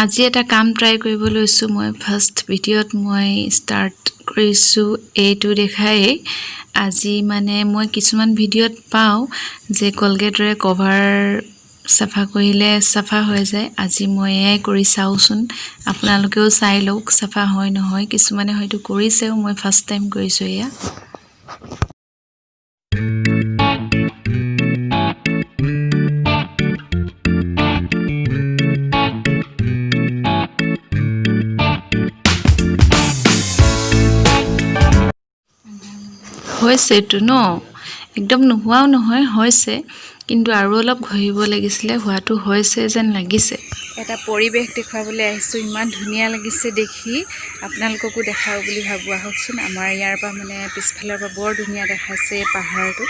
আজি এটা কাম ট্ৰাই কৰিব লৈছোঁ মই। ফাৰ্ষ্ট ভিডিঅ'ত মই ষ্টাৰ্ট কৰিছোঁ এইটো দেখায়েই। আজি মানে মই কিছুমান ভিডিঅ'ত পাওঁ যে কলগেটেৰে কভাৰ চাফা কৰিলে চাফা হৈ যায়। আজি মই এয়াই কৰি চাওঁচোন, আপোনালোকেও চাই লওক চাফা হয় নহয়। কিছুমানে হয়তো কৰিছেও, মই ফাৰ্ষ্ট টাইম কৰিছোঁ এয়া। হৈছে এইটো ন, একদম নোহোৱাও নহয়, হৈছে, কিন্তু আৰু অলপ ঘঁহিব লাগিছিলে। হোৱাটো হৈছে যেন লাগিছে। এটা পৰিৱেশ দেখুৱাবলৈ আহিছোঁ, ইমান ধুনীয়া লাগিছে দেখি, আপোনালোককো দেখাওঁ বুলি ভাবোঁ। আহকচোন, আমাৰ ইয়াৰ পৰা মানে পিছফালৰ পৰা বৰ ধুনীয়া দেখাইছে এই পাহাৰটো।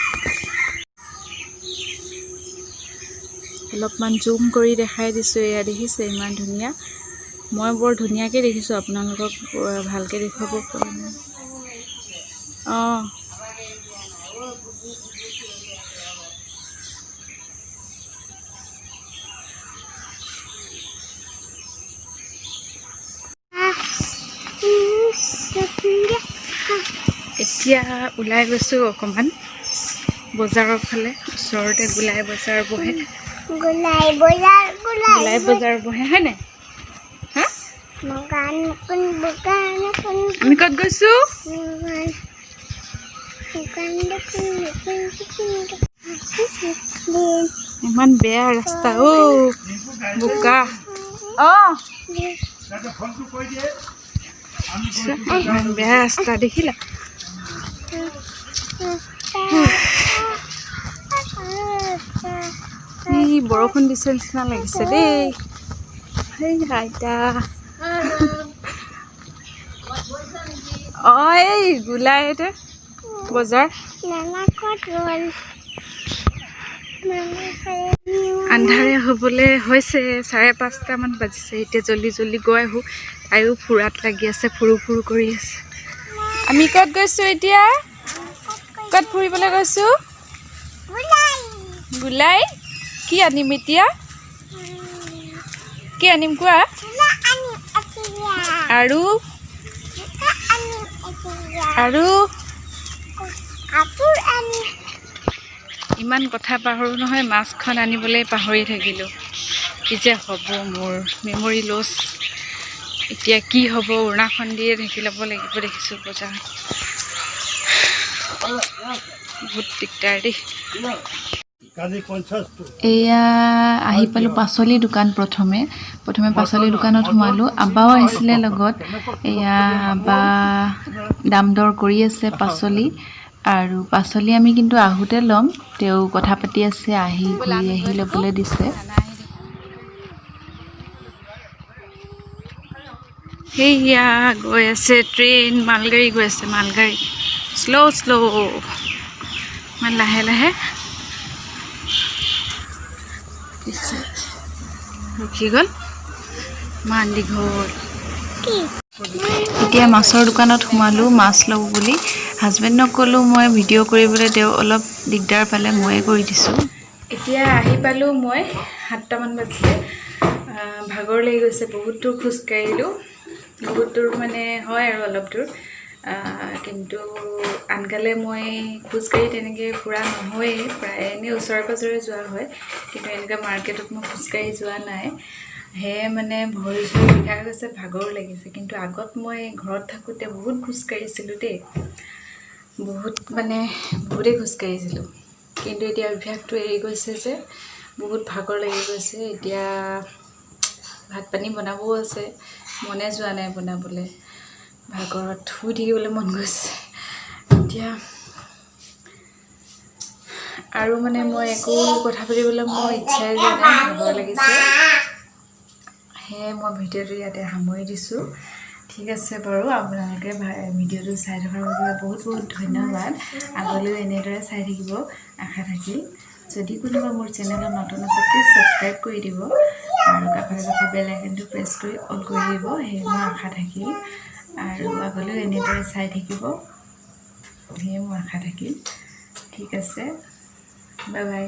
অলপমান জুম কৰি দেখাই দিছোঁ। এয়া দেখিছে, ইমান ধুনীয়া। মই বৰ ধুনীয়াকৈ দেখিছোঁ, আপোনালোকক ভালকৈ দেখুৱাব পৰা নাই। অঁ, এতিয়া ওলাই গৈছোঁ অকণমান বজাৰৰ ফালে। ওচৰতে গোলাই বজাৰ বহে। গোলাই বজাৰ, গোলাই। গোলাই বজাৰ বহে, হয় নাই? হা। দোকান কোন দোকান কোন? আমি ক'ত গৈছোঁ? দোকান দোকান দোকান দোকান দোকান। ইমান বেয়া ৰাস্তা অ', বোকা। অঁ, ইমান বেয়া ৰাস্তা দেখিলা? ই বৰষুণ দিছে নিচিনা লাগিছে দেই। সেই আইতা, অঁ, এই গোলাইতে বজাৰ। মামা ক'ত গ'ল? মামা? আন্ধাৰে হ'বলৈ হৈছে, 5:30মান বাজিছে। এতিয়া জল্দি জল্দি গৈ আহোঁ। তাইও ফুৰাত লাগি আছে, ফুৰো ফুৰো কৰি আছে। আমি ক'ত গৈছোঁ এতিয়া? ক'ত ফুৰিবলৈ গৈছোঁ? গোলাই। কি আনিম এতিয়া? কি আনিম কোৱা? আৰু আৰু কাপোৰ আনি। ইমান কথা পাহৰোঁ নহয়, মাস্কখন আনিবলৈ পাহৰি থাকিলোঁ। কি যে হ'ব, মোৰ মেমৰি লছ। এতিয়া কি হ'ব? উৰণাখন দিয়ে ঢাকি ল'ব লাগিব দেখিছোঁ। বজাৰ বহুত দিগদাৰ দেই। এয়া আহি পালোঁ পাচলি দোকান। প্ৰথমে প্ৰথমে পাচলি দোকানত সোমালোঁ। আব্বাও আহিছিলে লগত। এয়া আব্বা দাম দৰ কৰি আছে পাচলি। আৰু পাচলি আমি কিন্তু আহোঁতে ল'ম। তেওঁ কথা পাতি আছে, আহি ঘূৰি আহি ল'বলৈ দিছে। সেইয়া গৈ আছে ট্ৰেইন, মালগাড়ী গৈ আছে, মালগাড়ী। শ্ল' শ্ল', ইমান লাহে লাহে দিছে। ৰখি গ'ল, ইমান দীঘল। এতিয়া মাছৰ দোকানত সোমালোঁ মাছ ল'ব বুলি। হাজবেণ্ডক ক'লোঁ মই ভিডিঅ' কৰিবলৈ, তেওঁ অলপ দিগদাৰ পালে, ময়ে কৰি দিছোঁ। এতিয়া আহি পালোঁ মই, 7টামান বাজিলে। ভাগৰ লাগি গৈছে, বহুত দূৰ খোজকাঢ়িলোঁ। বহুত দূৰ মানে হয় আৰু অলপ দূৰ, কিন্তু আনকালে মই খোজকাঢ়ি তেনেকৈ ফুৰা নহয়েই প্ৰায়। এনেই ওচৰে পাঁজৰে যোৱা হয়, কিন্তু এনেকুৱা মাৰ্কেটত মই খোজকাঢ়ি যোৱা নাই। সেয়ে মানে ভৰি চৰি বিষাই গৈছে, ভাগৰো লাগিছে। কিন্তু আগত মই ঘৰত থাকোঁতে বহুত খোজকাঢ়িছিলোঁ দেই, বহুত মানে বহুতেই খোজকাঢ়িছিলোঁ। কিন্তু এতিয়া অভ্যাসটো এৰি গৈছে যে বহুত ভাগৰ লাগি গৈছে। এতিয়া ভাত পানী বনাবও আছে, মনে যোৱা নাই বনাবলৈ, ভাগৰত শুই থাকিবলৈ মন গৈছে এতিয়া। আৰু মানে মই একো কথা পাতিবলৈ মোৰ ইচ্ছাই যোৱা নাই, ভাগৰ লাগিছে। সেয়ে মই ভিডিঅ'টো ইয়াতে সামৰি দিছোঁ। ঠিক আছে বাৰু, আপোনালোকে ভিডিঅ'টো চাই থকাৰ বাবে বহুত বহুত ধন্যবাদ। আগলৈও এনেদৰে চাই থাকিব আশা থাকিল। যদি কোনোবা মোৰ চেনেলত নতুন আছে, প্লিজ ছাবস্ক্ৰাইব কৰি দিব আৰু কাষতে থকা বেল আইকনটো প্ৰেছ কৰি অল কৰি দিব, সেই মোৰ আশা থাকিল। আৰু আগলৈও এনেদৰে চাই থাকিব, সেয়ে মোৰ আশা থাকিল। ঠিক আছে, বাই বাই।